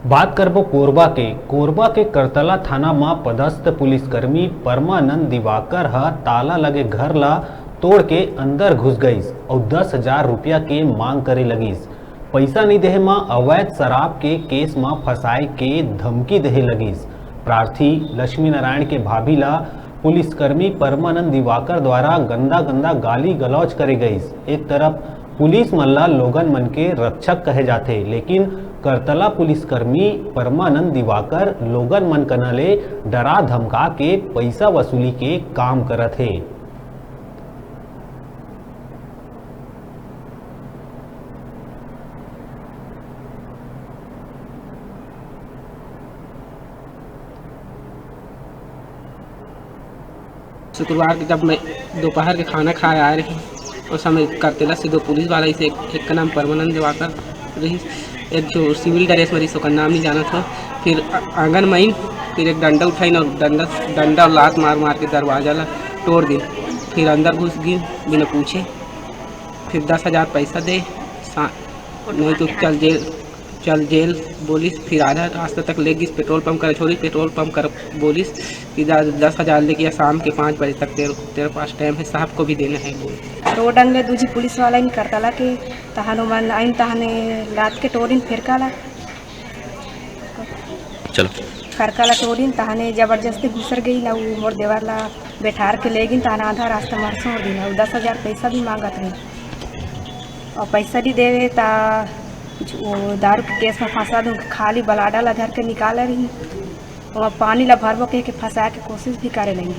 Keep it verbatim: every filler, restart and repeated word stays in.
बात करबो कोरबा के। कोरबा के करतला थाना म पदस्थ पुलिसकर्मी परमानंद दिवाकर ह ताला लगे घर ला तोड़ के अंदर घुस गईस अउ दस हजार रुपया के मांग करे लगिस। पैसा नइ देहे म अवैध शराब के केस म फंसाए के धमकी देहे लगिस। प्रार्थी लक्ष्मी नारायण के भाभी ला पुलिसकर्मी परमानंद दिवाकर द्वारा गंदा गंदा गाली गलौज करे गईस। एक तरफ पुलिस मन ला लोगन मन के रक्षक कहे जाथे, लेकिन करतला पुलिसकर्मी परमानंद दिवाकर लोगन मन कना ले डरा धमका के पैसा वसूली के काम करत हे। शुक्रवार के जब मैं दोपहर के खाना खाए आए रहे, उस समय करतेला से दो पुलिस वाला, इसे एक, एक का नाम परमानंद दिवाकर रही, एक जो सिविल ड्रेस में रही, ओकर नाम नहीं जाना था। फिर आ-, आंगन में आइन, फिर एक डंडा उठाइन और डंडा डंडा और लात मार मार के दरवाजा ला तोड़ दिन। फिर अंदर घुस गिन बिना पूछे। फिर दस हजार पैसा दे, सा-, नहीं तो चल जेल, चल जेल बोलिस। फिर आधा रास्ता तक ले गिस पेट्रोल पंप कर, छोड़ी पेट्रोल पंप कर बोलिस कि जा दस हजार लेके आ, शाम के पाँच बजे तक तेरे, तेरे पास टाइम है, साहब को भी देना है बोल। रोड अंगले दूजी पुलिस वाला इन करतला के तहन ओमन आइन तहने लात के टोरिन फेरकाला। चलो। खरका ला टोरिन, तहने जबरदस्ती घुसर गई ना, उ मोर देवर ला बैठार के ले गिन, तहन आधा रास्ता मर छोड़ दिन। उ दस हजार पैसा भी मांगत रही, और पैसा नहीं देवे ता कुछ वो दारू के केस में फंसा दूं, खाली बलाडा ला धर के निकाले रही, और पानी ला भरबो कह के फंसा के कोशिश भी करे लगी।